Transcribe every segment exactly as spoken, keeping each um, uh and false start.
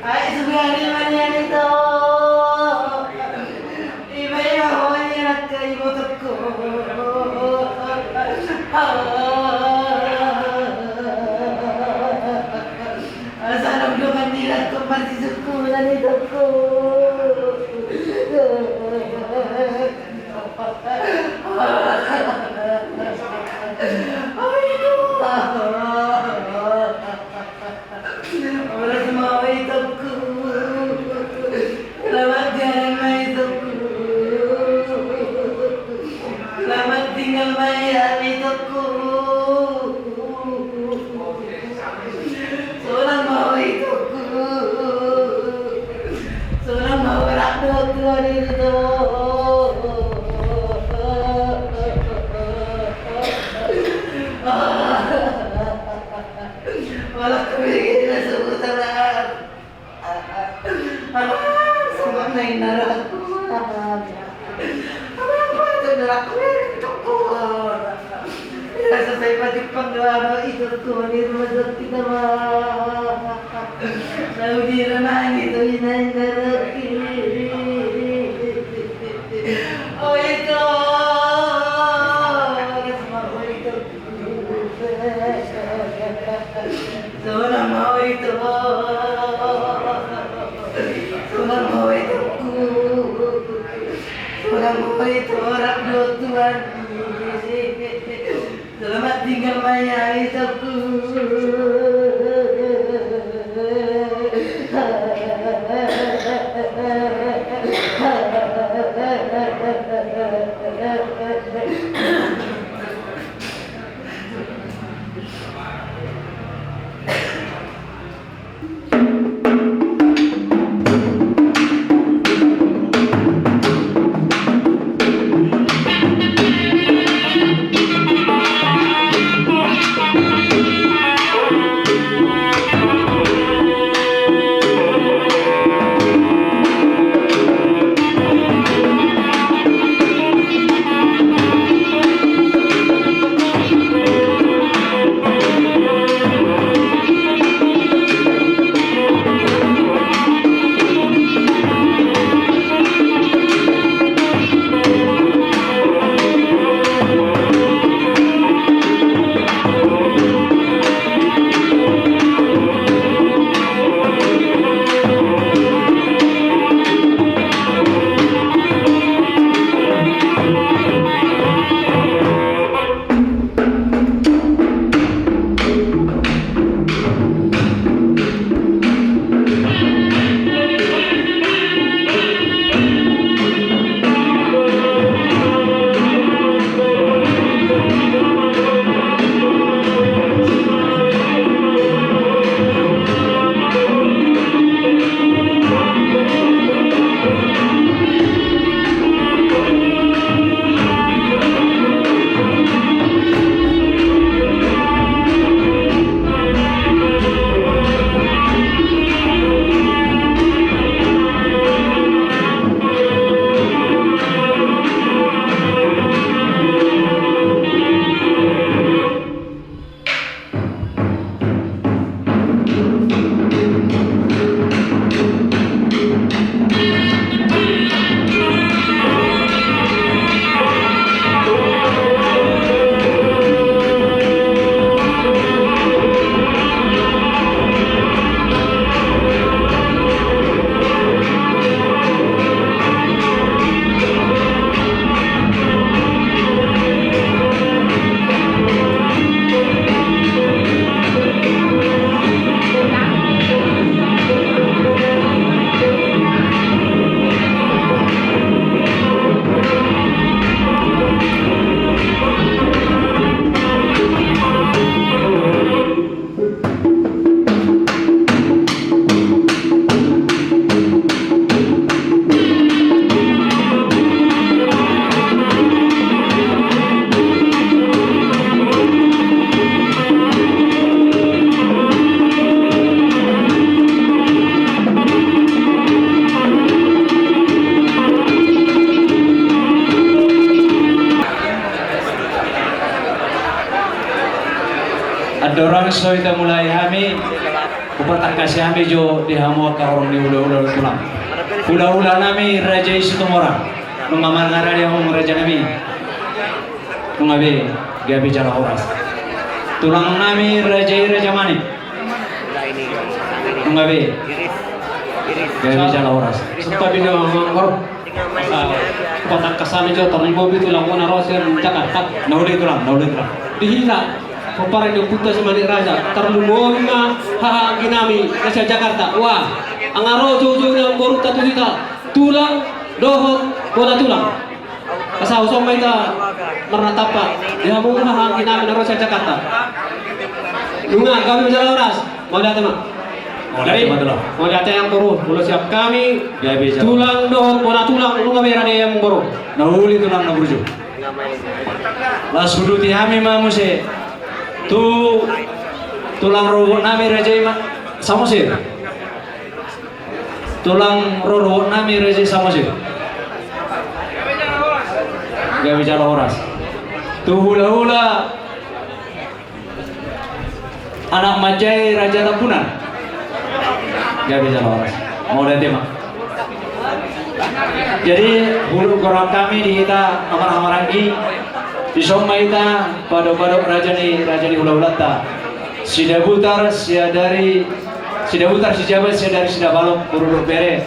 Ai sugari manian ito. Iba, iba ho i, anak ibotongku. Asa adong dongan ni inangku marsisunkunan, itongku. Horas ma ho, itongku. Selamat jalan ma, itongku. Selamat tinggal ma, itongku. Sonang ma ho, itongku. Sonang ma ho, rap dohot tua ni, itongku. Malah kebegena sebutan. Alah, songon na i na rohangku. Alah, patut na rohangku, itongku. Rasa sai patimpang do ahu, ito, tu manirma jat kita ma. Saudira nang ito, ina, ina, raki. O ito, ras ma o ito. Sonang ma o ito. Sonang ma o ito. Sonang ma o ito, rap do Tuhan. Selamat tinggal ma i, itongku. Andorang so hita mulai hami, hupatangkasi hami jo di hamu angka horong ni hulahula, tulang. Hulahula nami Raja i Situmorang. Nunga marngarade hamu raja nami. Nunga be, gabe jala horas. Tulang nami Raja i Raja Manik. Nunga be, gabe jala horas. Santabi na mangor. Asa, hupatangkas hami jo, tarlumobi tulang on na ro sian Jakarta. Na uli tulang, na uli tulang. Di hita, pomparan ni ompunta si Manik Raja, tarlumobi ma haha anggi nami na sian Jakarta. Wah, anga ro joujou ni amangborunta tu hita, tulang dohot bona tulang. Asa husomba hita marnatampak di hamu haha anggi nami na ro sian Jakarta. Nunga, gabe jala horas. Mauliate ma. Mauliate ma, tulang. Mauliate, amangboru. Molo sian hami, gabe jala, tulang dohot bona tulang, nunga be rade, amangboru. Na uli tulang na burju. Laos huduti hami ma muse tu tulang rorobot nami Raja i ma Samosir. Tulang rorobot nami Raja i Samosir. Gabe jala horas. Tu hulahula Anak manjae Raja Tambunan. Gabe jala horas. Mauliate ma. Jadi, hudok goar hami di hita amang maranggi. Dison ma hita padopadop raja ni, raja ni hulahulanta. Sidabutar, Siadari, Sidabutar, Sijabat, Siadari, Sidabalok, boru dohot bere.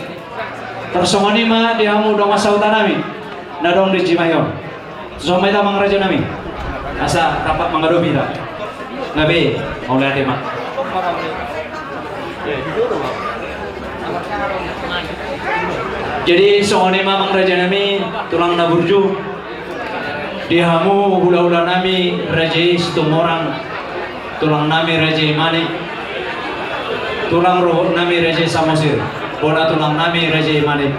Tarsongon i ma di hamu dongan sahuta nami na adong di Cimahi on. Tuson ma hita amang raja nami, asa rap mangadopi hita. Gabe, mauliate ma. Jadi songon i ma amang raja nami, tulang na burju. Di hamu hulahula nami Raja i Situmorang, tulang nami Raja i Manik, tulang rohot nami Raja i Samosir, bona tulang nami Raja i Manik,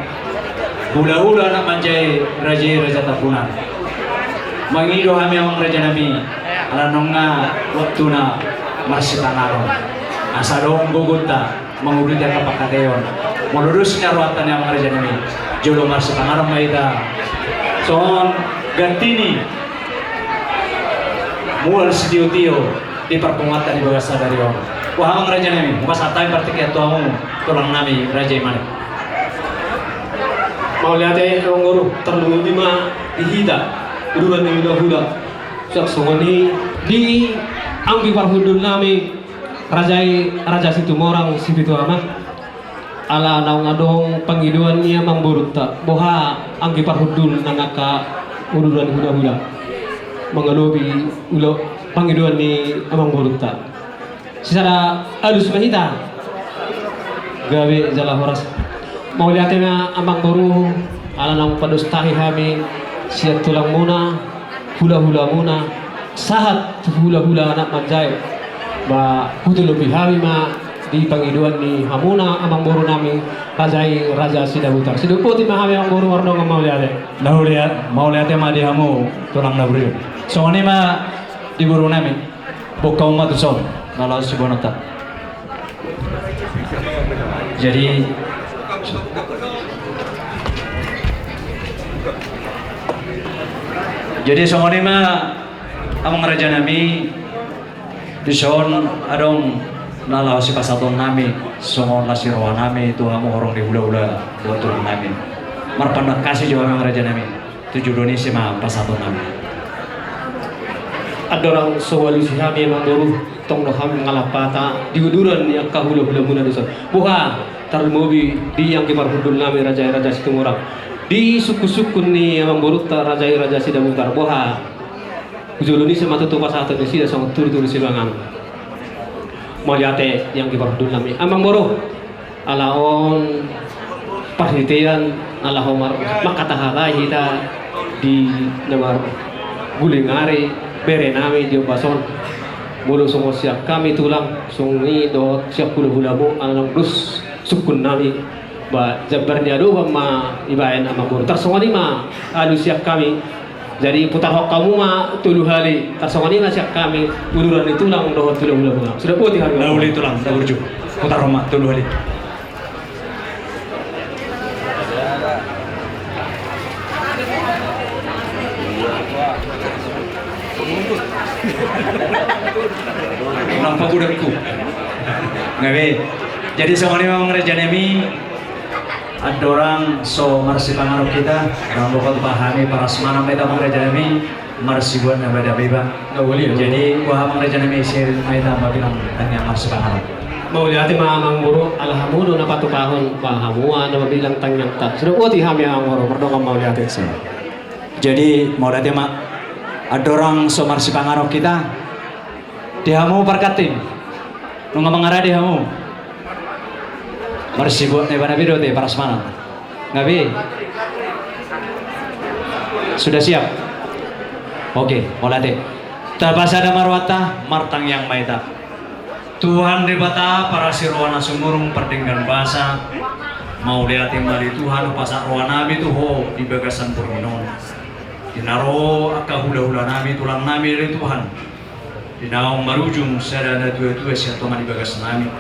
hulahula anak manjae Raja i Raja Tambunan. Mangido hami amang raja nami, ala nunga waktuna marsipanganon, asa adong gogonta manguduti angka pangkataion. Molo dos na rohanta ni amang raja nami, jolo marsipanganon ma hita. Songon ganti ni mual sitiotio di parpunguanta di bagas sadari on. Boha amang raja nami, hupasahat hami partingkian tu hamu tulang nami Raja i Manik. Mauliate amang boru, tarlumobi ma di hita uduran ni hulahula. Songon i di anggi parhundul nami Raja i Raja Situmorang Sipitu Ama. Ala naung adong pangidoan ni amang borunta, boha anggi parhundul nang angka uduran hulahula. Mangadopi ulo pangidoan ni amang borunta. Sisada alus ma hita. Gabe jala horas. Mauliate ma amang boru, ala naung padostahi hami sian tulangmuna, hulahulamuna, sahat hulahula anak manjae. Ba hutolopi hami ma di pangidoan ni hamuna amang boru nami, Raja i Raja Sidabutar. Sidok boti ma hami amang boru, mardongan mauliate. Mauliate, mauliate ma di hamu tulang na burju. Songon i ma di boru nami. Bongka ma tuson, na laos siboanonta. Jadi, jadi songon i ma amang raja nami, dison adong na laho sipasahaton nami, songon las ni roha nami tu hamu horong ni hulahula dohot tulang nami. Marpanangkasi jo amang raja nami. Tu jolo ni ise ma pasahaton nami. Andorang so hualusi hami amang boru, tong do hami mangalap hata di uduran ni angka hulahulamuna dison. Boha tarlumobi di anggi parhundul nami Raja i Raja Situmorang, di sungkunsungkun ni amang borunta Raja i Raja Sidabutar. Boha tu jolo ni ise ma tutu pasahaton nasida songon turuturu simanganon. Mauliate di anggi parhundul nami amang boru. Ala on parhitean, ala homar mangkatahatai hita di na marguling ari bere nami di ombas on. Molo songon sian hami tulang, songon i dohot sian hulahulamu, ala naung dos sungkun nami. Ba jambar ni adopan ma ibaen amang boru. Tarsongon i ma alus sian hami. Jadi putarhon hamu ma tolu hali, tarsongon i ma sian hami uduran ni tulang dohot hulahula. Sudah poti hami. Na uli tulang, na burju. Putarhon ma tolu hali. Nampak udangku. Gabe. Jadi songon i ma amang raja nami. Andorang so marsipanganon hita, ndang lopo tupa hami parasmanan ma hita amang raja nami, marsibuat na badia ma iba. Jadi boha amang raja nami, ise ma hita mabilang tangiang marsipanganon. Mauliate ma amang boru, ala hamu do na patupahon, ba hamu ma na mabilang tangiangta. Sudah boti hami amang boru, mardongan mauliate. Jadi mauliate ma, andorang so marsipanganon hita, di hamu parkantin, nunga mangarade hamu. Marsibuat na iba na be dohot parasmanan. Gabe? Sudah siap? Oke, mauliate. Tapasada ma rohanta, martangiang ma hita. Tuhan Debata, parasi roha na sumurung, pardenggan basa, mauliate ma ale Tuhan, hupasahat roha nami tu Ho di bagasan borngin on. Di na ro angka hulahula nami, tulang nami ale Tuhan. Di naung marujung sada natuatua sian tonga ni bagas nami.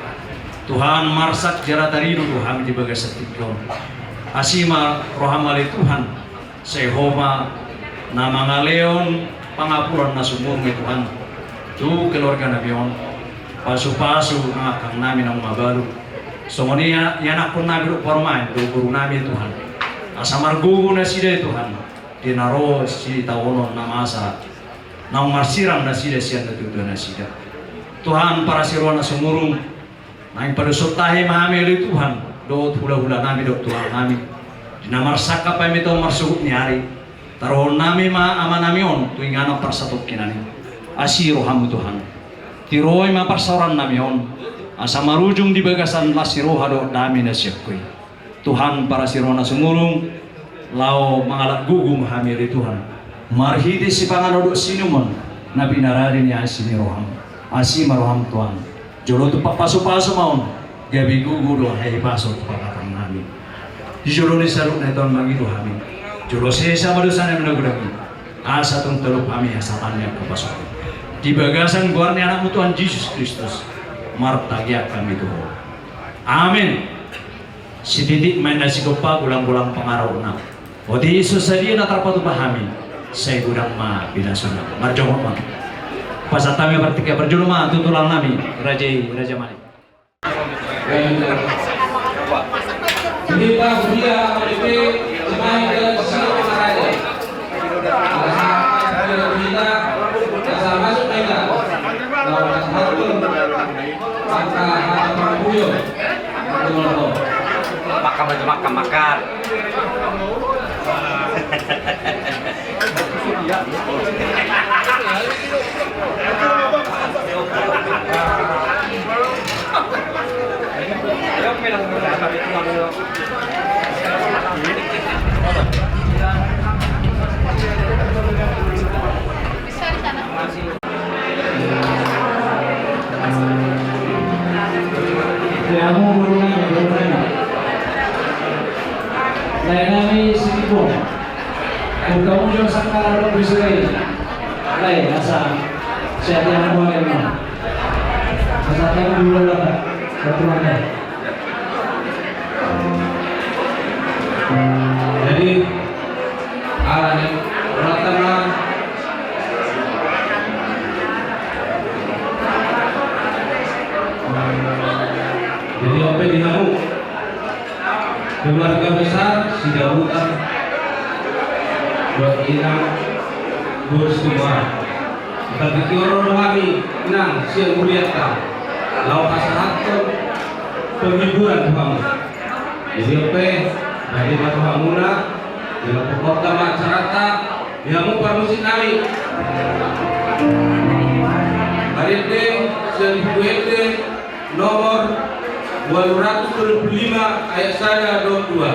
Tuhan, marsak jala taridu do hami di bagasan tingki on. Asi ma roham ale Tuhan, sai Ho ma na mangalehon pangapuran na sumurung i Tuhan tu keluarga nami on. Pasupasu nangkaninganami naung mabalu, songon i ianakkonnami dohot parumaen dohot gurunami Tuhan, asa margogo nasida Tuhan, di na ro sitaonon na masa naung marsirang nasida sian natuatua nasida. Tuhan parasi roha na sumurung, naeng padoshon tahi ma hami ale Tuhan dohot hulahulanami dohot tulangnami, di na marsangkap hami tu marsogot ni ari. Taruhonnami ma amanami on tu inganan parsatongkinan i. Asi rohamu Tuhan, tiroi ma parsaorannami on, asa marujung di bagasan las ni roha dohot dame na sian Ho i. Tuhan parasi roha na sumurung, laho mangalap gogo ma hami ale Tuhan, marhite sipanganon dohot siinumon na pinarade ni asi ni roham. Asi ma roham Tuhan, jolo tumpak pasupasu ma on, gabe gogo do hahipason tu pangaranami. Di jolo ni saluhutna i Tuhan, mangido hami, jolo sesa ma dosanami na godang i, asa tung tolop hami hasahatan ni angka pasupasu di bagasan goar ni Anakmu Tuhan Jesus Kristus, martangiang hami tu Ho. Amen. Sititi ma inna sigompa, golanggolang pangarahutna. Boti so sadia na tarpatupa hami, sai godang ma pinasuna. Marjonok ma. Pasahat hami partingkian, parjolo ma tu tulangnami raja i, Raja Malik. Ini Pak Buya, A P P, jemaah yang dalam sisi Pak Raja. Asa masuk ma hita. Makan, makan, makan. Laenami Sitibon. Buka ujung sakala dok bisa. Lae, asa. Siap yang mau ya. Asa yang dulu lah. Satu lagi. Jadi, ala ni, urat tangan. Jadi, ope di hamu. Keluarga besar Sidabutan, buat inang Bos Tumorang. Tapi kioro do hami nang sian huria ta, laho pasahathon penghiburan tu hamu. Jadi ope, bagi ma tu hamuna, di lampung kota ma acaranta, di hamu parmusik nami. Marende sian buku ende, nomor dua ratus dua puluh lima ayat sada dohot dua.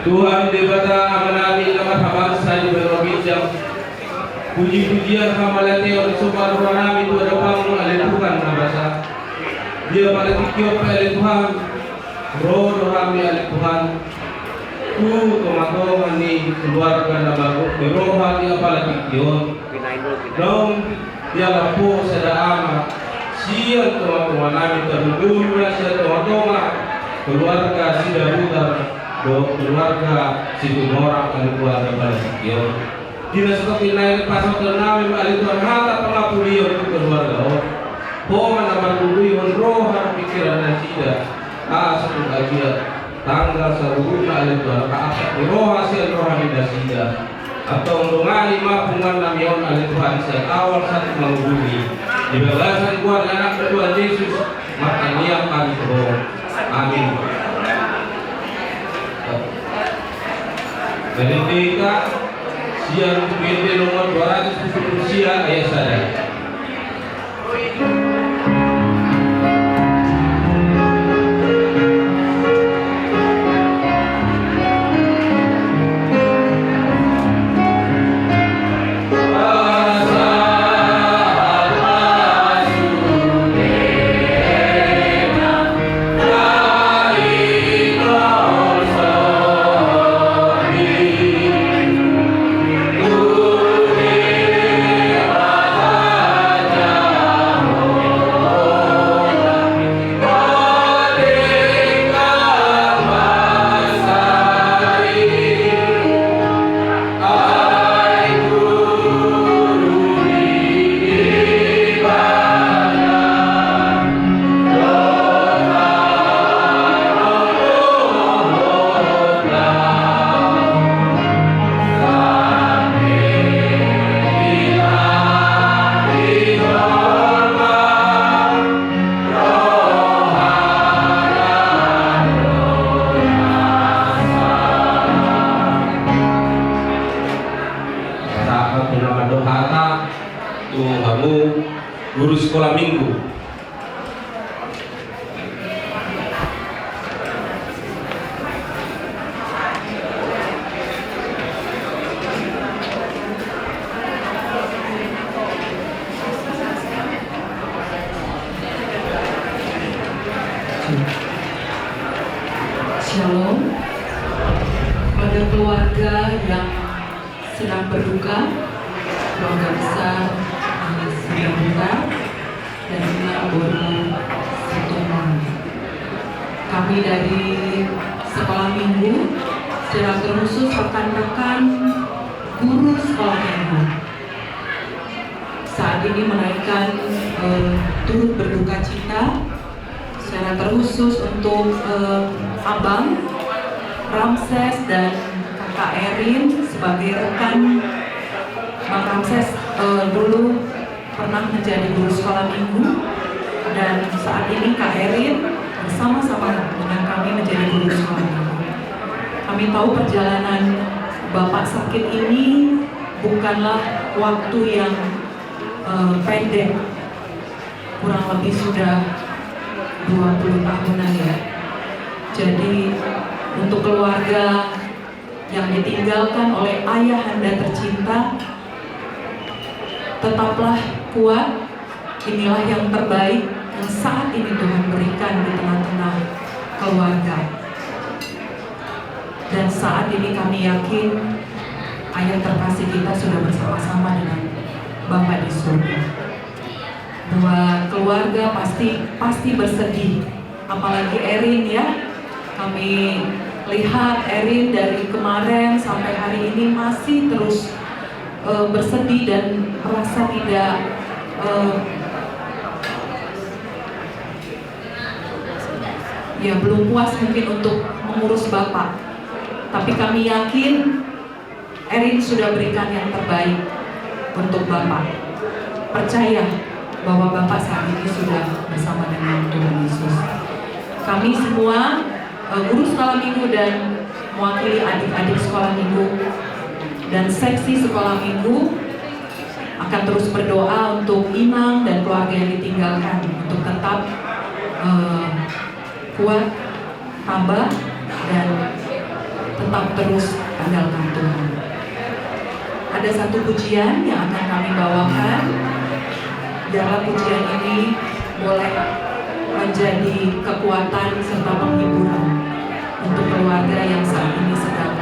Tuhan Debata Amanami na marhabangsa di banua ginjang. Puji-pujian, hamauliateon, sopan rohanami tu adopanMu ale Tuhan na basa. Di apala tingki on pe ale Tuhan, ro do hami ale Tuhan. Tu tongatonga ni keluarga na bagot ni roha di apala tingki on, naung dialap ho sada ama sian tongatonganami, tarlumobi ma sian tongatonga keluarga Sidabutar dohot keluarga Situmorang, keluarga apala tingki on. Di na so tongkin nai pasahatonnami ma ale Tuhan hata pangapulion tu keluarga on. Ho ma na manduduihon roha dohot pingkiran nasida, asa tu bagia tanggal saluhutna ale Tuhan, angka ni roha sian roha ni nasida. Antong dongani ma punguannami on ale Tuhan sian awal sahat mangujungi, di bagasan goar ni Anakmu Tuhan Jesus, martangiang hami tu Ho. Amin. Marende hita sian Buku Ende nomor dua ratus tujuh puluh sia ayat sada. Sahat tu na mandok hata tu hamu guru sekolah minggu. Shalom. Pada keluarga yang sedang berduka, keluarga besar, eh, Sidabutar dan Inang Boru Situmorang. Kami dari sekolah minggu, secara terkhusus rekan-rekan guru sekolah minggu, saat ini menaikkan, eh, turut berduka cita secara terkhusus untuk, eh, Abang Ramses dan Kakak Erin sebagai rekan Bang Ramses, eh, dulu pernah menjadi guru sekolah minggu, dan saat ini Kak Erin bersama-sama dengan kami menjadi guru sekolah minggu. Kami tahu perjalanan Bapak sakit ini bukanlah waktu yang, eh, pendek, kurang lebih sudah dua puluh tahunan ya. Jadi untuk keluarga yang ditinggalkan oleh ayahanda tercinta, tetaplah kuat. Inilah yang terbaik yang saat ini Tuhan berikan di tengah-tengah keluarga. Dan saat ini kami yakin ayah terkasih kita sudah bersama-sama dengan Bapa di surga. Buat keluarga pasti, pasti bersedih. Apalagi Erin ya. Kami lihat Erin dari kemarin sampai hari ini masih terus, eh, bersedih dan merasa tidak, eh, ya, belum puas mungkin untuk mengurus Bapak. Tapi kami yakin Erin sudah berikan yang terbaik untuk Bapak. Percaya bahwa Bapak saat ini sudah bersama dengan Tuhan Yesus. Kami semua, eh, guru sekolah minggu dan mewakili adik-adik sekolah minggu dan seksi sekolah minggu akan terus berdoa untuk Inang dan keluarga yang ditinggalkan untuk tetap, eh, kuat, tabah, dan tetap terus andalkan Tuhan. Ada satu pujian yang akan kami bawakan. Biarlah pujian ini boleh menjadi kekuatan serta penghiburan untuk keluarga yang saat ini sedang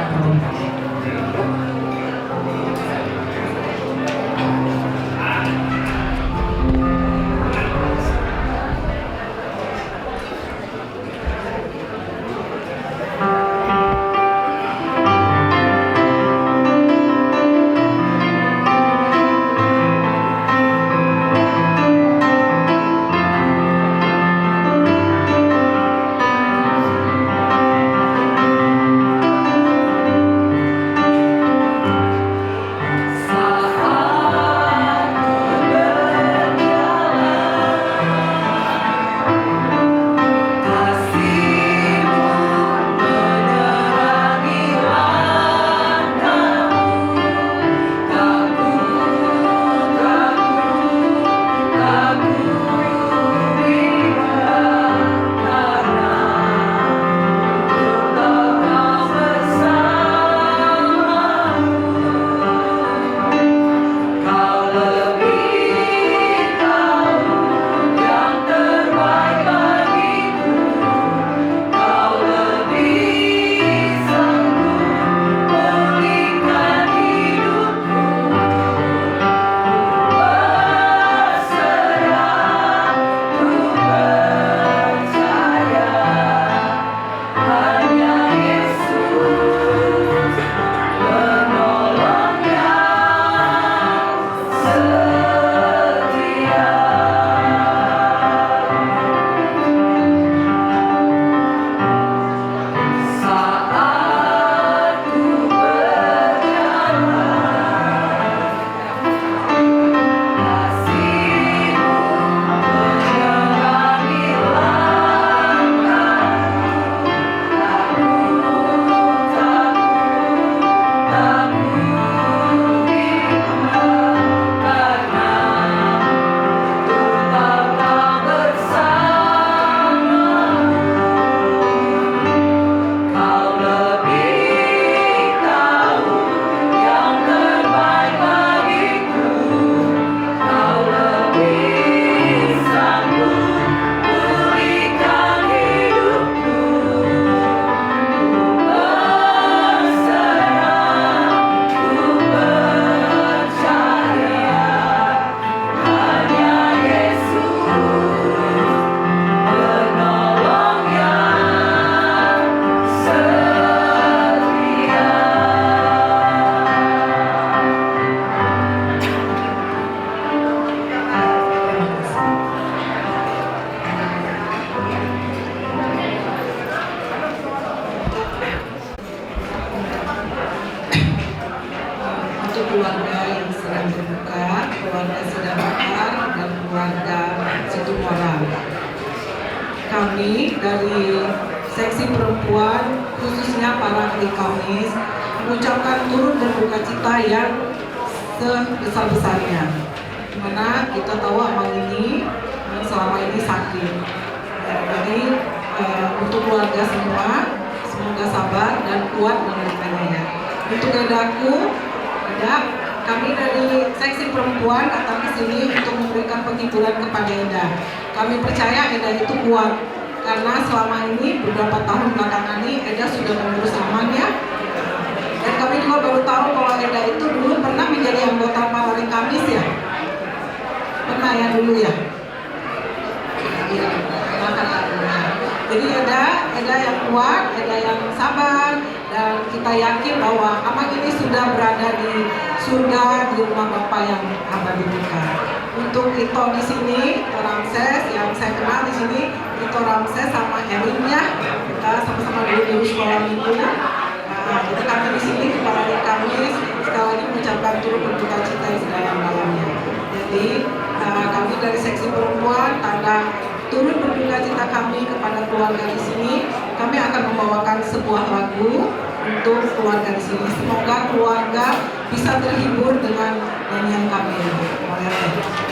Untuk keluarga yang sedang berduka, keluarga Sidamahar, dan keluarga Situmorang. Kami dari seksi perempuan, khususnya para ahli Kamis, mengucapkan turut berduka cita yang sebesar-besarnya. Dimana kita tahu abang ini, eh, selama ini sakit. Ya, jadi, eh, untuk keluarga semua, semoga sabar dan kuat menghadapinya, ya. Untuk edaku, Eda, kami dari seksi perempuan datang ke sini untuk memberikan penghiburan kepada Eda. Kami percaya Eda itu kuat, karena selama ini, beberapa tahun belakangan ini, Eda sudah mengurus Amang, ya. Dan kami juga baru tahu kalau Eda itu dulu pernah menjadi anggota Parari Kamis, ya. Pernah, ya, dulu, ya. Iya, makan. Jadi Eda, Eda yang kuat, Eda yang sabar, dan kita yakin bahwa Amang ini sudah berada di surga, di rumah Bapa yang abadi. Untuk Ito di sini, Ito Ramses, yang saya kenal di sini, Ito Ramses sama Erin, ya. Kita sama-sama dulu di sekolah minggu. Nah, jadi kami di sini, di Parari Kamis, sekali lagi mengucapkan turut berduka cita yang sedalam-dalamnya. Jadi, eh, kami dari seksi perempuan, tanda turut berduka cita kami kepada keluarga di sini. Kami akan membawakan sebuah lagu untuk keluarga di sini. Semoga keluarga bisa terhibur dengan nyanyian kami ini. Terima kasih.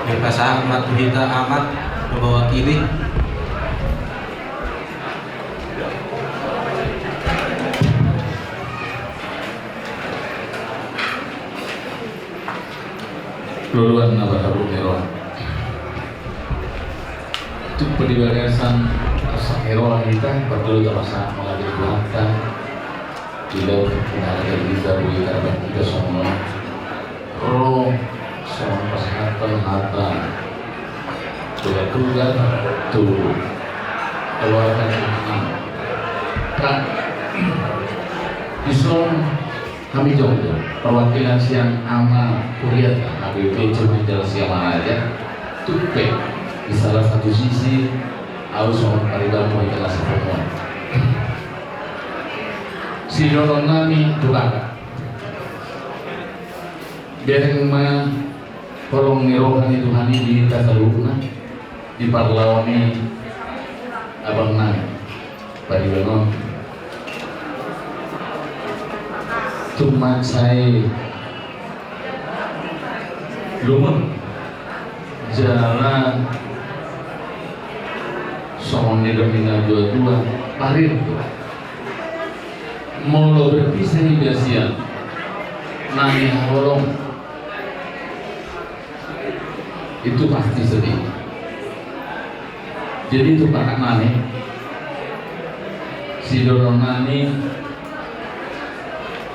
Dipasahat ma tu hita amak mewakili. Loloan na marhabot ni roha. Tung pe di bagasan arsak ni roha hita, parjolo tapasahat ma di Tuhanta. Di laut pinahan dari hita, boi tarbat hita songon ro, songon pasahathon hata tuga-tuga tu keluarga ni anak. Nah, dison hami jongjong, perwakilan sian ama kuriata H B P Cemandal Siamaraja, tung pe di salah satu sisi au songon paribanmu di tengah sapunguan. Sidohonon nami tu Kakak. Bereng ma holong ni roha ni Tuhan i di hita saluhutna, di parlao ni abang nami. Pariban on. Tung mansai lungun. Jala songon nidok ni na tua-tua, parir. Molo berpisah iba sian na nihaholongan, itu pasti sedih. Jadi tu kakak nami, sidohonon nami,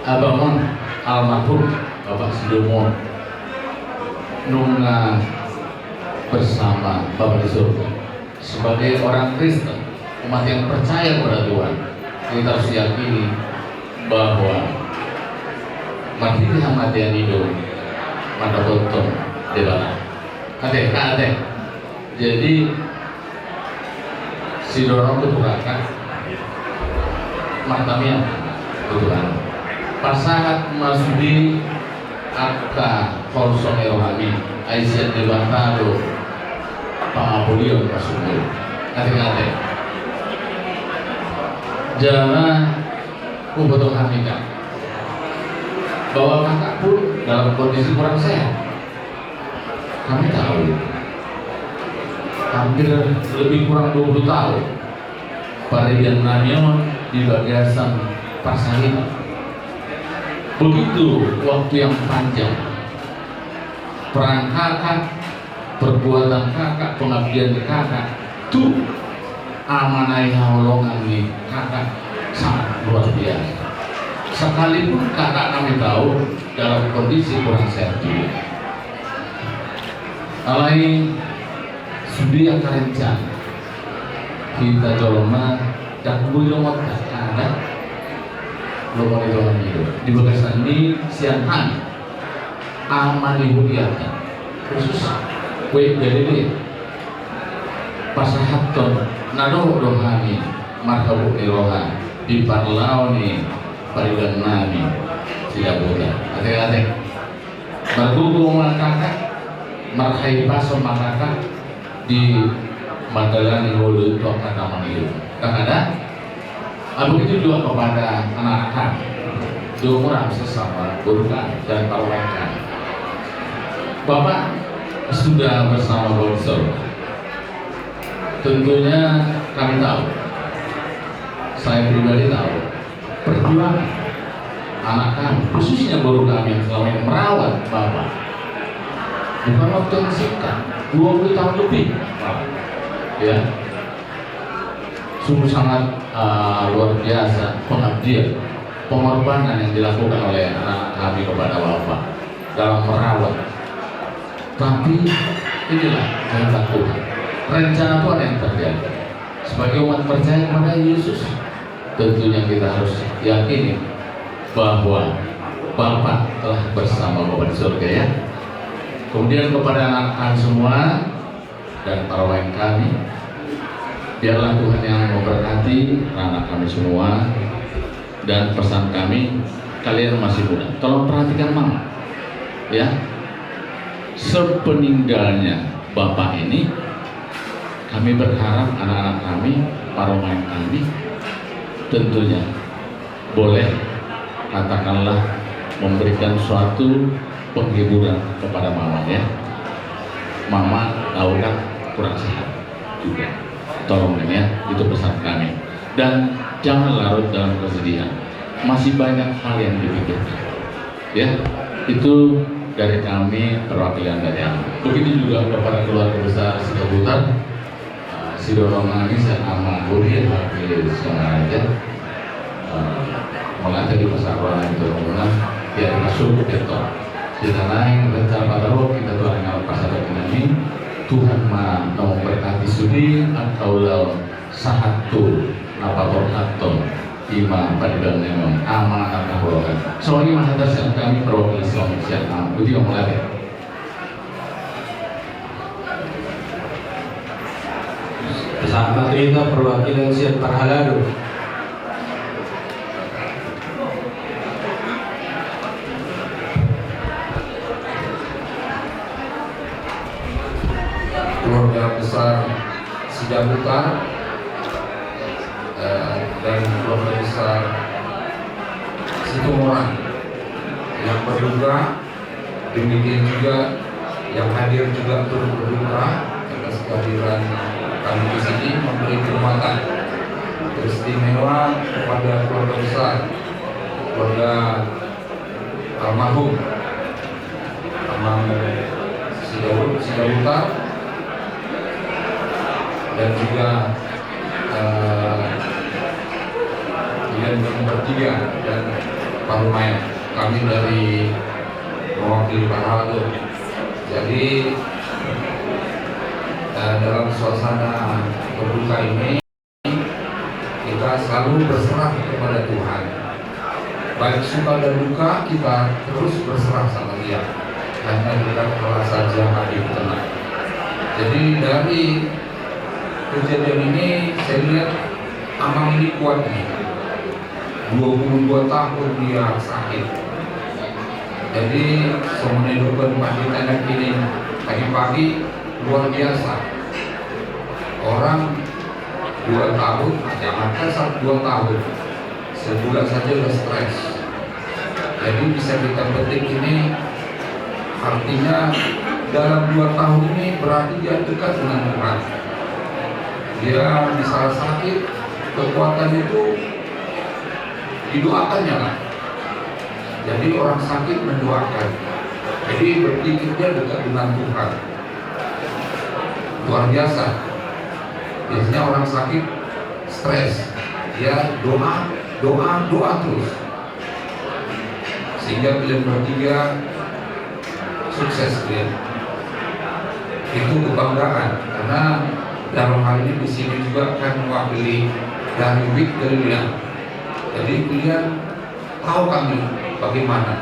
abang on almarhum Bapak Sidomon nunga bersama Bapa di surga. Sebagai orang Kristen, umat yang percaya kepada Tuhan, kita harus yakini bahwa marhite hamatean i do mandapothon Debata. Ate, ate. Jadi, sidohononku tu kakak, martangiang tu Tuhan. Pasahat ma sude angka holso ni rohami, ai sian Debata do pangapulon, maksudna. Ate, ate. Jala huboto hami, Kak, bahwa kakak pun dalam kondisi kurang sehat. Kami tahu, hampir lebih kurang dua puluh tahun pariban nami on di bagasan parsahitan. Begitu waktu yang panjang, peran kakak, perbuatan kakak, pengabdian kakak, tu ama na nihaholongan ni kakak sangat luar biasa. Sekalipun kakak nami tahu dalam kondisi kurang sehat juga. Alai sude angka rencana hita jolma, ndang boi lomo, ndang lomo ni Tuhan i do. Di bagasan i sian hami ama ni huriata, khusus W F G Galilea, pasahathon na dohot do hami marhabot ni roha di parlao ni pariban nami si Dabuda. Ate, ate. Margogo ma kakak, marhahipason ma kakak di mandalani ngolu tu angka na mangolu. Kakak da, ah, begitu juga kepada anak-anak kami. Dua orang sesama guru kami dan parumaen kami. Bapak sudah bersama Bapa di surga. Tentunya kami tahu, saya pribadi tahu, perjuangan anak kami, khususnya guru kami yang selama ini merawat Bapak. Bukan waktu yang singkat, dua puluh tahun lebih, Pak. Ya. Sungguh sangat, eh, luar biasa pengabdian, pengorbanan yang dilakukan oleh anak kami kepada Bapak dalam merawat. Tapi inilah kehendak Tuhan. Rencana Tuhan yang terjadi. Sebagai umat percaya kepada Yesus, tentunya kita harus yakini bahwa Bapa telah bersama Bapa di surga, ya. Kemudian kepada anak kami semua dan parumaen kami, biarlah Tuhan yang memberkati anak kami semua. Dan pesan kami, kalian masih muda, tolong perhatikan mama, ya. Sepeninggalnya bapak ini, kami berharap anak-anak kami, parumaen kami, tentunya boleh, katakanlah, memberikan suatu penghiburan kepada mama, ya. Mama, Laura kurang sehat juga. Tolong ya, itu pesan kami. Dan jangan larut dalam kesedihan. Masih banyak hal yang dipikirkan. Ya, itu dari kami perwakilan dari Ama. Begitu juga kepada keluarga besar Sidabutar. Eh, sidorong nami sian Ama Guri, Ama Guri Singaraja. Eh, mauliate di pasahaton nami tu rombongan, ya, masuk betul. Di tanah yang rencana pada roh kita Tuhan yang pasahaton nami. Tuhan ma na memberkati sude, atau lau sahat tu na paborhathon, ima padiban nami on, Ama na paborhathon. Songon i ma hata sian kami perwakilan sian Ama. Boti ma, mauliate. Sahat ma tu hita perwakilan sian parhalado. Keluarga besar Sidabutar, eh, dan keluarga besar Situmorang yang berduka. Demikian juga yang hadir juga turut berduka atas kehadiran kami di sini, memberi penguatan teristimewa kepada keluarga besar, keluarga almarhum Amang Sidaud, Sidabutar, dan juga, eh, yang bertiga dan Pak Lumayan. Kami dari mewakili parhalado. Jadi, eh, dalam suasana berduka ini, kita selalu berserah kepada Tuhan. Baik suka dan duka, kita terus berserah sama Dia. Hanya dengan rela saja, hadir, tenang. Jadi, dari kejadian ini, saya lihat Amang ini kuat nih. Dua puluh dua tahun dia sakit. Jadi, songon na didok pandita nangkin i tadi pagi, luar biasa. Orang dua tahun, jangankan satu dua tahun, sebulan saja udah stres. Jadi, bisa kita petik ini, artinya dalam dua tahun ini berarti dia dekat dengan Tuhan. Dia di saat sakit, kekuatan itu didoakannya lah. Jadi, orang sakit mendoakan. Jadi, berpikirnya dekat dengan Tuhan. Luar biasa. Biasanya orang sakit stres. Dia doa, doa, doa terus. Sehingga kalian bertiga sukses, kalian. Itu kebanggaan, karena dalam hal ini di sini juga kan mewakili dari WIK Galilea. Jadi, kalian tahu kami bagaimana.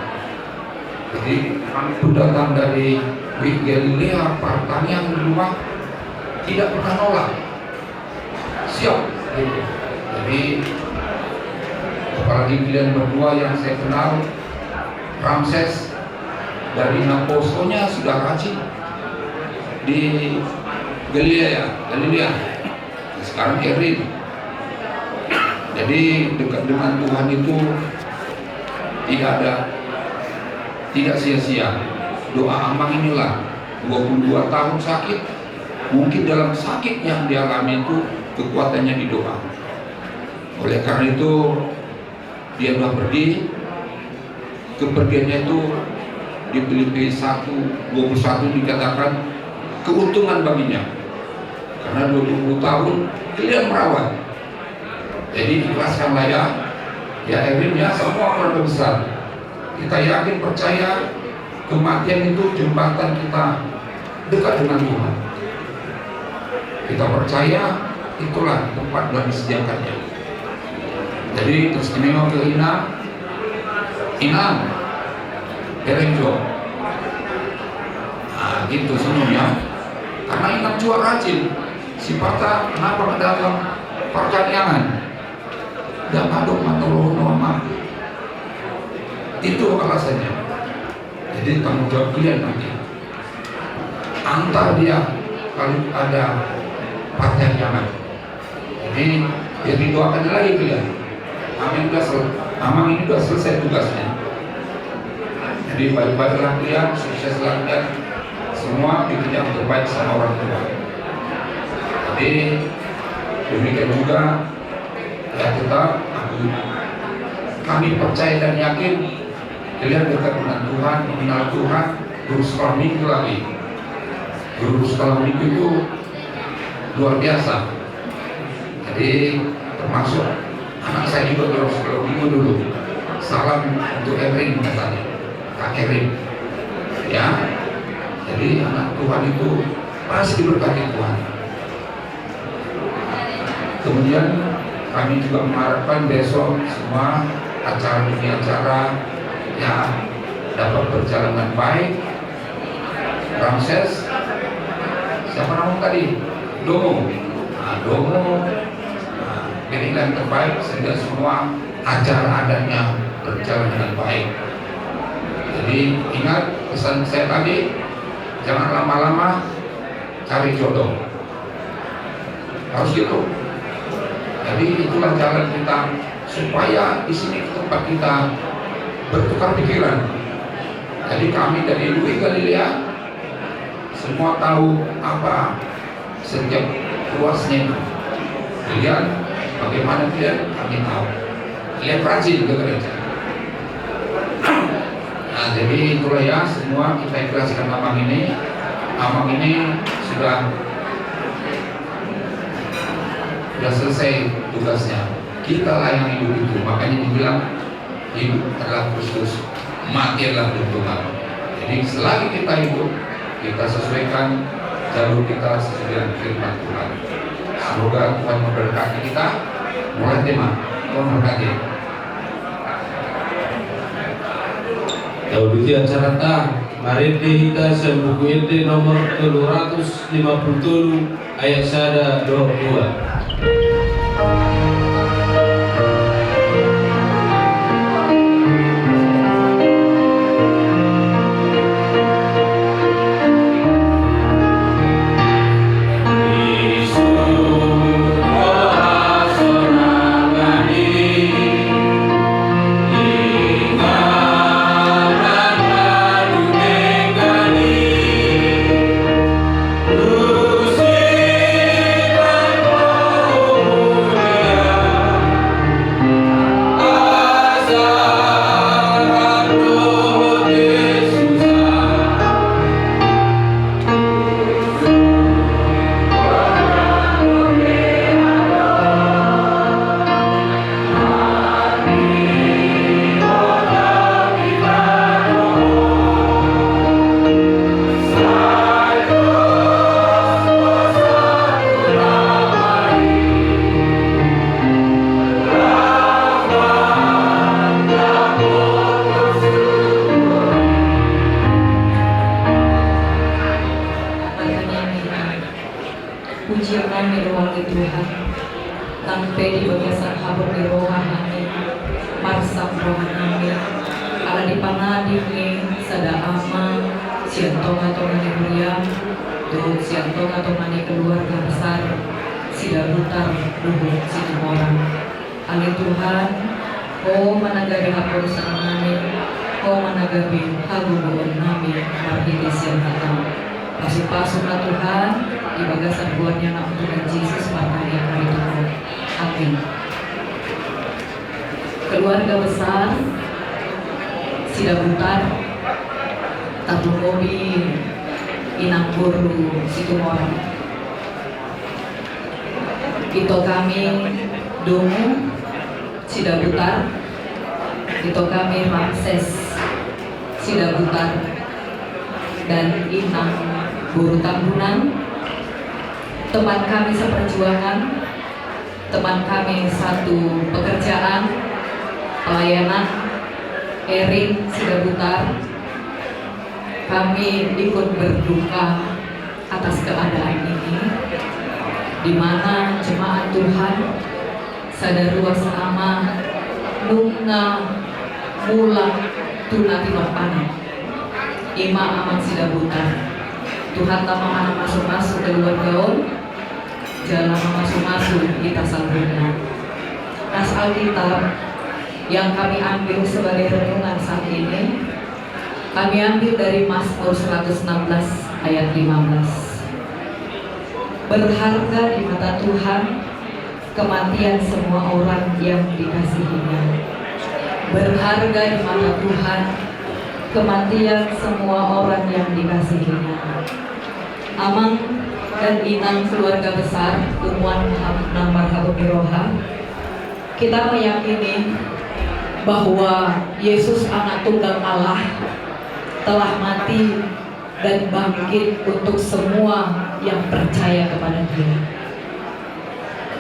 Jadi, kami pun datang dari WIK Galilea, Partangiang di rumah, tidak pernah nolak. Siap, gitu. Jadi, apalagi kalian berdua yang saya kenal, Ramses, dari naposonya sudah rajin di Galilea, Galilea. Sekarang Erin. Jadi, dekat dengan Tuhan itu tidak ada, tidak sia-sia. Doa Amang inilah, dua puluh dua tahun sakit, mungkin dalam sakit yang dialami itu kekuatannya di doa. Oleh karena itu, dia telah pergi. Kepergiannya itu di Filipi satu dua puluh satu dikatakan keuntungan baginya. Karena dua puluh tahun kalian merawat. Jadi, ikhlaskanlah ya. Ya, Erin ya, semua keluarga besar. Kita yakin, percaya, kematian itu jembatan kita dekat dengan Tuhan. Kita percaya itulah tempat yang disediakannya. Jadi, teristimewa ke Inang, Inang, bereng jo. Nah, gitu semuanya. Karena Inang juga rajin. Sifatnya kenapa ke dalam Partangiangan? Dia ngadok manolong Amang. Itu alasannya. Jadi, tanggung jawab kalian nanti. Antar dia kalau ada Partangiangan. Jadi, dia didoakan lagi kalian. Amang udah sel-, Amang ini udah selesai tugasnya. Jadi, baik-baiklah kalian, sukseslah kalian. Semua bikin yang terbaik sama orang tua. Jadi demikian juga, ya, tetap aku, kami percaya dan yakin kalian dekat dengan Tuhan, mengenal Tuhan. Guru sekolah minggu lagi, guru sekolah minggu itu luar biasa. Jadi termasuk anak saya juga kalau sekolah minggu dulu. Salam untuk Erin katanya, Kak Erin. Ya, jadi anak Tuhan itu pasti diberkati Tuhan. Kemudian kami juga mengharapkan besok semua acara demi acara, ya, dapat berjalan dengan baik. Ramses, siapa nama tadi? Domo. Nah, Domo, nah, pilihlah yang terbaik sehingga semua acara adatnya berjalan dengan baik. Jadi ingat pesan saya tadi, jangan lama-lama cari jodoh. Harus gitu. Jadi itulah jalan kita supaya di sini tempat kita bertukar pikiran. Jadi kami dari Lui Galilea, semua tahu apa setiap ruasnya itu. Kalian, bagaimana kalian, kami tahu. Kalian rajin ke gereja. Nah, jadi itulah ya, semua kita ikhlaskan Amang ini. Amang ini sudah sudah selesai tugasnya. Kitalah yang hidup itu. Makanya dibilang hidup adalah Kristus, mati adalah keuntungan. Jadi selagi kita hidup, kita sesuaikan jalur kita sesuai dengan firman Tuhan. Semoga Tuhan memberkati kita. Mulai tema, Tuhan berkati. Tauluti acarata, marende hita sian Buku Ende nomor tolu ratus lima puluh tolu, ayat sada dohot dua. Pujian nami ruang ni Tuhan. Nang pe di bagasan habot ni roha nami, marsam roha nami, ala di pangadil ni sada Ama sian tonga-tonga ni huriam, dohot sian tonga-tonga ni keluarga besar Sidabutar dohot Situmorang. Ale Tuhan, Ho ma na gabe haposan nami, Ho ma na gabe hagogoon nami marhite sian hataM. Pasu-pasu ma Tuhan, di bagasan goar ni AnakMu Tuhan Jesus, martangiang hami tu Ho. Amin. Keluarga besar Sidabutar, tarlumobi inang boru Situmorang. Ito kami Domu Sidabutar, ito kami Ramses Sidabutar, dan inang boru Tambunan, teman kami seperjuangan, teman kami satu pekerjaan, pelayanan, Erin Sidabutar. Kami ikut berduka atas keadaan ini, di mana jemaat Tuhan sada ruas ama nunga mulak tu na tinompana, ima Amang Sidabutar. Tuhanta ma na masu-masu keluarga on, jala mamasu-masu hita saluhutna. Nas Alkitab yang kami ambil sebagai renungan saat ini, kami ambil dari Mazmur seratus enam belas Ayat lima belas. Berharga di mata Tuhan kematian semua orang yang dikasihinya. Berharga di mata Tuhan kematian semua orang yang dikasihinya. Amang dan inang keluarga besar Umuan Nang Marhabot ni Roha, kita meyakini bahwa Yesus, Anak Tunggal Allah, telah mati dan bangkit untuk semua yang percaya kepada Dia.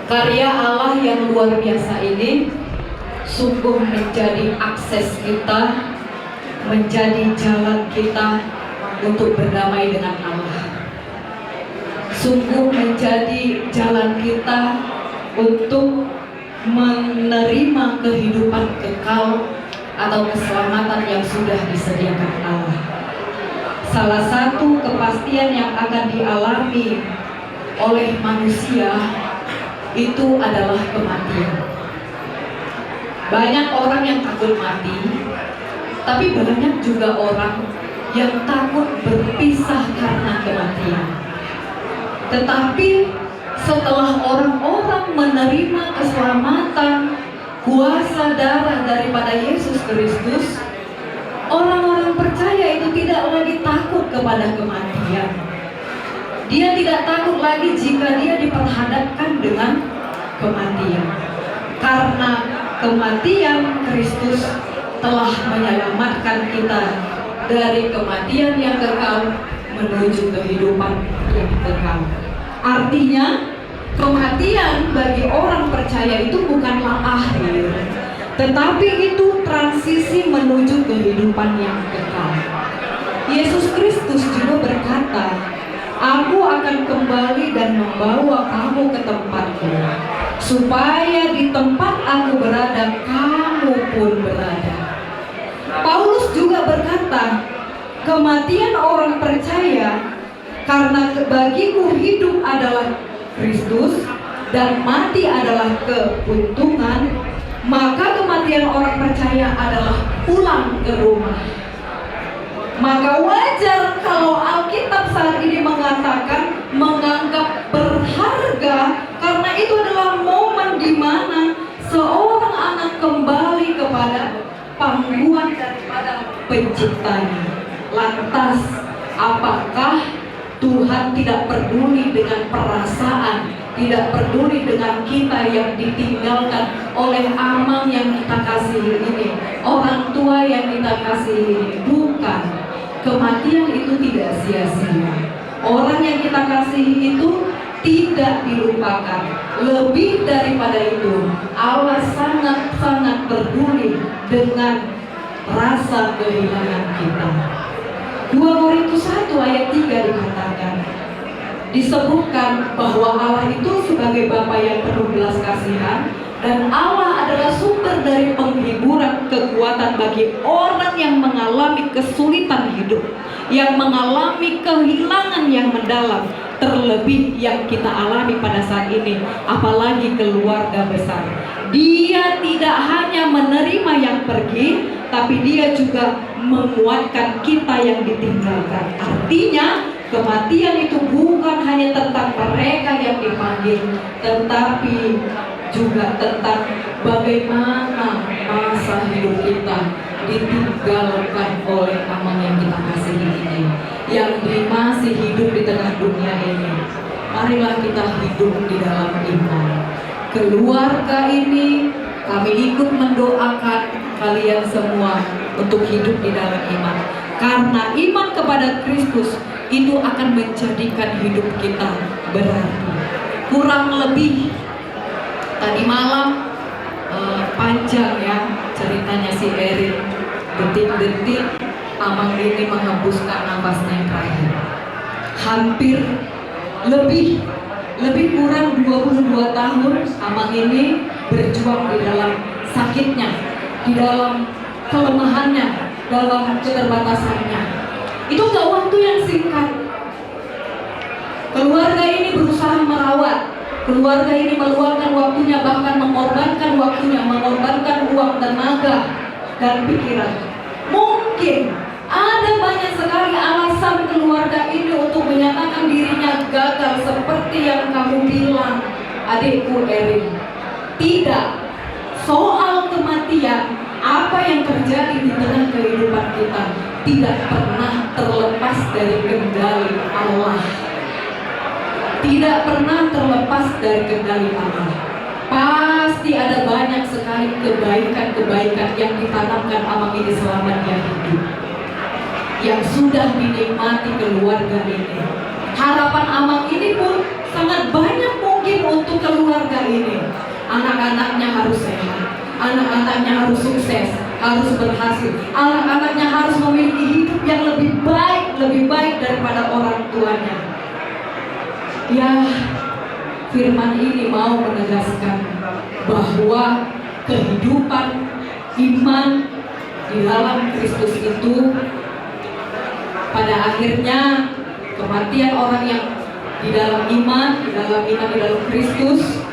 Karya Allah yang luar biasa ini sungguh menjadi akses kita, menjadi jalan kita untuk berdamai dengan Allah. Sungguh menjadi jalan kita untuk menerima kehidupan kekal atau keselamatan yang sudah disediakan Allah. Salah satu kepastian yang akan dialami oleh manusia itu adalah kematian. Banyak orang yang takut mati, tapi banyak juga orang yang takut berpisah karena kematian. Tetapi setelah orang-orang menerima keselamatan, kuasa darah daripada Yesus Kristus, orang-orang percaya itu tidak lagi takut kepada kematian. Dia tidak takut lagi jika dia diperhadapkan dengan kematian. Karena kematian, Kristus telah menyelamatkan kita dari kematian yang kekal menuju kehidupan yang kekal. Artinya, kematian bagi orang percaya itu bukanlah akhir, tetapi itu transisi menuju kehidupan yang kekal. Yesus Kristus juga berkata, "Aku akan kembali dan membawa kamu ke tempatku, supaya di tempat Aku berada, kamu pun berada." Paulus juga berkata, "Kematian orang percaya, karena ke-, bagiku hidup adalah Kristus dan mati adalah keuntungan, maka kematian orang percaya adalah pulang ke rumah." Maka wajar kalau Alkitab saat ini mengatakan, menganggap berharga, karena itu adalah momen di mana seorang anak kembali kepada pangkuan daripada Penciptanya. Lantas, apakah Tuhan tidak peduli dengan perasaan, tidak peduli dengan kita yang ditinggalkan oleh amang yang kita kasihi ini, orang tua yang kita kasihi ini? Bukan. Kematian itu tidak sia-sia. Orang yang kita kasihi itu tidak dilupakan. Lebih daripada itu, Allah sangat-sangat peduli dengan rasa kehilangan kita. Dua Korintus satu ayat tiga dikatakan, disebutkan bahwa Allah itu sebagai Bapa yang penuh belas kasihan, dan Allah adalah sumber dari penghiburan, kekuatan bagi orang yang mengalami kesulitan hidup, yang mengalami kehilangan yang mendalam, terlebih yang kita alami pada saat ini, apalagi keluarga besar. Dia tidak hanya menerima yang pergi, tapi Dia juga menguatkan kita yang ditinggalkan. Artinya, kematian itu bukan hanya tentang mereka yang dipanggil, tetapi juga tentang bagaimana masa hidup kita ditinggalkan oleh amang yang kita kasihi ini, yang di-, masih hidup di tengah dunia ini. Marilah kita hidup di dalam iman. Keluarga ini, kami ikut mendoakan kalian semua untuk hidup di dalam iman. Karena iman kepada Kristus itu akan menjadikan hidup kita berarti. Kurang lebih tadi malam, eh, panjang ya ceritanya si Erin. Detik-detik amang ini menghembuskan nafasnya yang terakhir. Hampir lebih, lebih kurang dua puluh dua tahun amang ini berjuang di dalam sakitnya, di dalam kelemahannya, dalam keterbatasannya. Itu nggak waktu yang singkat. Keluarga ini berusaha merawat. Keluarga ini meluangkan waktunya, bahkan mengorbankan waktunya, mengorbankan uang, tenaga, dan pikiran. Mungkin ada banyak sekali alasan keluarga ini untuk menyatakan dirinya gagal seperti yang kamu bilang, adikku Erin. Tidak. Soal kematian, apa yang terjadi di tengah kehidupan kita tidak pernah terlepas dari kendali Allah. Tidak pernah terlepas dari kendali Allah. Pasti ada banyak sekali kebaikan-kebaikan yang ditanamkan Amang ini selama dia hidup, yang sudah dinikmati keluarga ini. Harapan Amang ini pun sangat banyak mungkin untuk keluarga ini. Anak-anaknya harus sehat, anak-anaknya harus sukses, harus berhasil, anak-anaknya harus memiliki hidup yang lebih baik, lebih baik daripada orang tuanya. Ya, firman ini mau menegaskan bahwa kehidupan iman di dalam Kristus itu pada akhirnya kematian orang yang di dalam iman, di dalam iman di dalam Kristus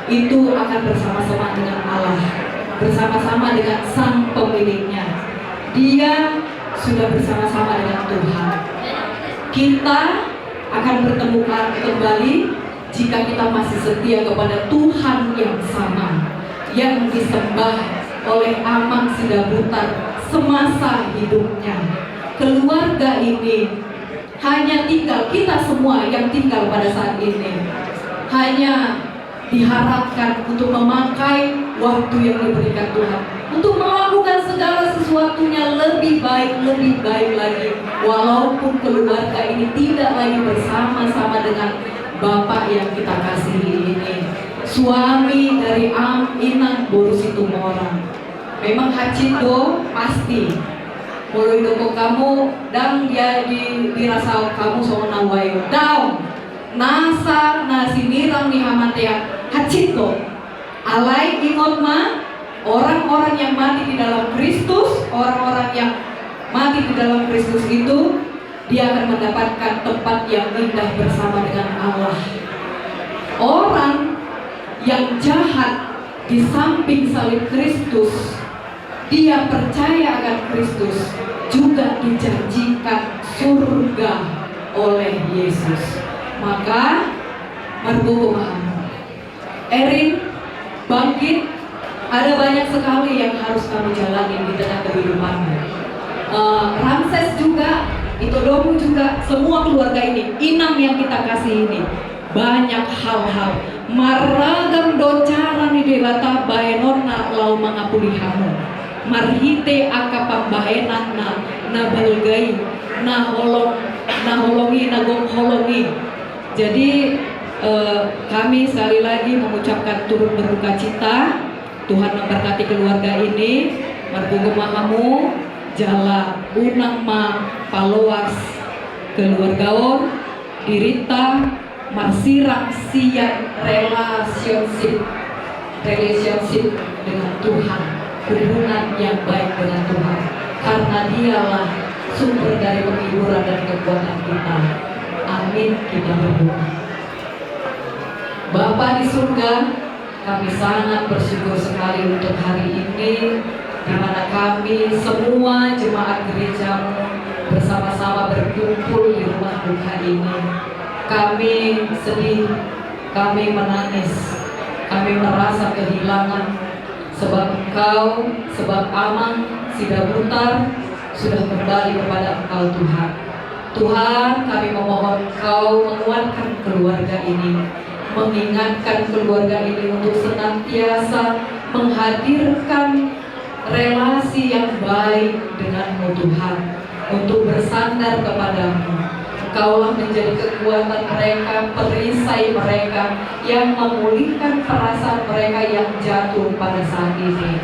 itu akan bersama-sama dengan Allah, bersama-sama dengan sang pemiliknya. Dia sudah bersama-sama dengan Tuhan. Kita akan bertemu kembali jika kita masih setia kepada Tuhan yang sama, yang disembah oleh Amang Sidabutar semasa hidupnya. Keluarga ini hanya tinggal, kita semua yang tinggal pada saat ini hanya diharapkan untuk memakai waktu yang diberikan Tuhan untuk melakukan segala sesuatunya lebih baik, lebih baik lagi. Walaupun keluarga ini tidak lagi bersama-sama dengan Bapak yang kita kasihi ini, suami dari Am Inang boru Situmorang. Memang hansit do, pasti. Molo didok hamu, ndang di, di, dirasa hamu songon na uayo. Daong. Nasa na sinirang ni hamatean hansit do. Alai ingot ma, orang-orang yang mati di dalam Kristus, orang-orang yang mati di dalam Kristus itu, dia akan mendapatkan tempat yang indah bersama dengan Allah. Orang yang jahat di samping salib Kristus, dia percaya akan Kristus, juga dijanjikan surga oleh Yesus. Maka, margogo ma hamu. Erin, bangkit, ada banyak sekali yang harus kamu jalani di tengah kehidupanmu. Eh, Ramses juga, ito domu juga, semua keluarga ini, Inang yang kita kasih ini, banyak hal-hal. Marragam do cara ni Debata baenonna laho mangapuli hamu. Marhite angka pambahenanna na balga i, na holong, na holong i, na gok holong i. Jadi, eh, kami sekali lagi mengucapkan turut berduka cita. Tuhan memberkati keluarga ini. Margogo ma hamu, jala unang ma paloas keluarga on, dirinta marsirang sian relationship, relationship dengan Tuhan, hubungan yang baik dengan Tuhan, karena Dialah sumber dari penghiburan dan kekuatan kita. Amin. Kita berdoa. Bapa di surga, kami sangat bersyukur sekali untuk hari ini, di mana kami semua jemaat gerejamu bersama-sama berkumpul di rumah duka ini. Kami sedih, kami menangis, kami merasa kehilangan, sebab Engkau, sebab Amang Sidabutar sudah kembali kepada Engkau, Tuhan. Tuhan, kami memohon Engkau menguatkan keluarga ini, mengingatkan keluarga ini untuk senantiasa menghadirkan relasi yang baik dengan-Mu, Tuhan, untuk bersandar kepada-Mu. Engkaulah menjadi kekuatan mereka, perisai mereka, yang memulihkan perasaan mereka yang jatuh pada saat ini.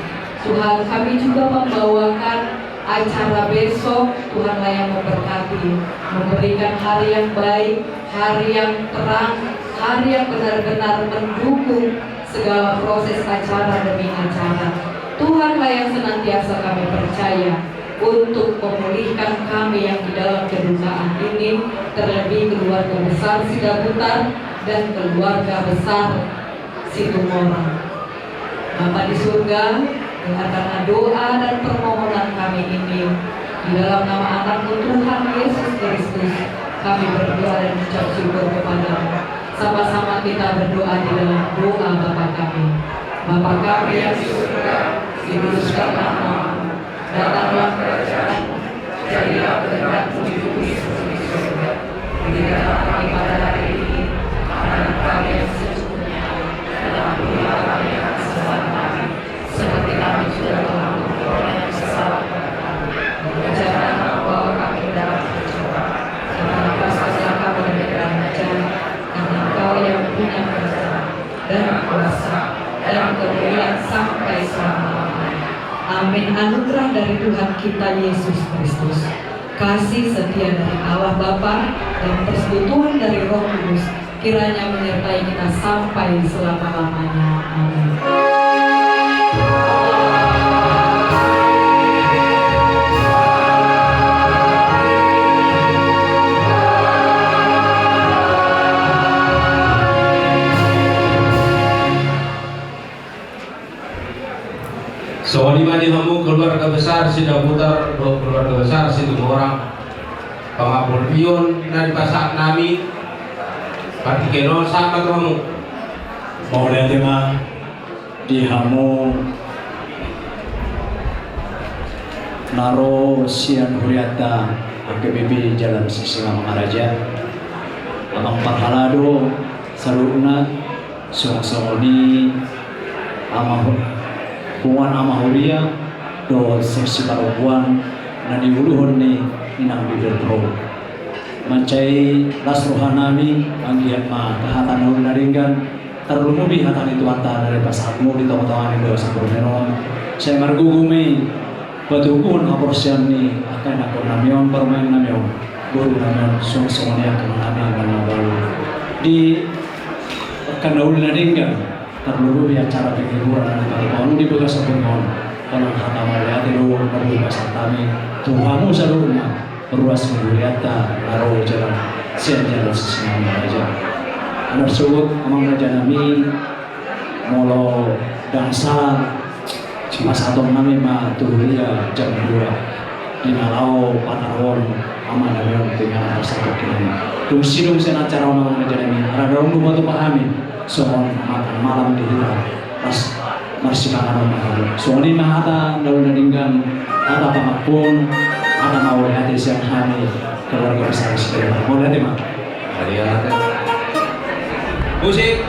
Tuhan, kami juga membawakan acara besok, Tuhanlah yang memberkati, memberikan hari yang baik, hari yang terang, hari yang benar-benar mendukung segala proses acara demi acara. Tuhanlah yang senantiasa kami percaya untuk memulihkan kami yang di dalam kedukaan ini, terlebih keluarga besar Sidabutar dan keluarga besar Situmorang. Bapa di surga, dengarkanlah doa dan permohonan kami ini. Di dalam nama Anakmu Tuhan Yesus Kristus, kami berdoa dan ucap syukur kepada-Mu. Sama-sama kita berdoa di dalam doa Bapa kami. Bapa kami yang di surga, dikuduskanlah nama-Mu. Datanglah kerajaan-Mu. Jadilah kehendak-Mu di bumi seperti di surga. Berikanlah kami pada hari ini makanan kami yang secukupnya, dan ampunilah kami atas kesalahan kami, seperti kami juga telah mengampuni orang yang bersalah kepada kami. Dan janganlah Engkau membawa kami ke dalam pencobaan, tetapi lepaskanlah kami dari yang jahat. Karena Engkau yang punya kerajaan, dan kuasa, dan kemuliaan sampai selama-lamanya. Amin. Anugerah dari Tuhan kita Yesus Kristus, kasih setia dari Allah Bapa, dan persekutuan dari Roh Kudus kiranya menyertai kita sampai selama-lamanya. Amin. Songon i ma di hamu keluarga besar Sidabutar dohot keluarga besar Situmorang, pangampulon na dipasahat nami marhite on sahat ma tu hamu. Mauliate ma di hamu na ro sian hurianta H K B P Jalan Sisingamangaraja, amang parhalado saluhutna, songon i ama hu-, punguan ama huria dohot seksi parompuan na niuluhon ni inang bibir pro. Mansai las roha nami, anggiat ma hata na uli na denggan, tarlumobi hata ni Tuhanta na dipasahatmu di tonga-tonga ni Debata Sampurna on. Sai margogo ma i patubuhon haporseaon ni angka anakkon nami on, parumaen nami on, boru nami on, songon i angka nami na mabalu. Di angka na uli na denggan, tarlumobi acara penghiburan na dipatupaon di Debata Sampurna on. Holan hata mauliate do na boi pasahat hami tu hamu saluhutna, ruas ni hurianta na ro jalan sian Jalan Sisingamangaraja. Anak suhut, amang raja nami, molo ndang sala, pasahaton nami ma tu huria jam dua di na laho pataruhon ama nami on tu inganan parsatongkinan. Dung sidung sian acara on, amang raja nami, rade do patupa hami songon makan malam di hita, pas marsipanganon ma hami. Songon i ma hata na uli na denggan, hata pangampun, hata mauliate sian hami keluarga besar Situmorang. Mauliate ma. Mauliate. Musik.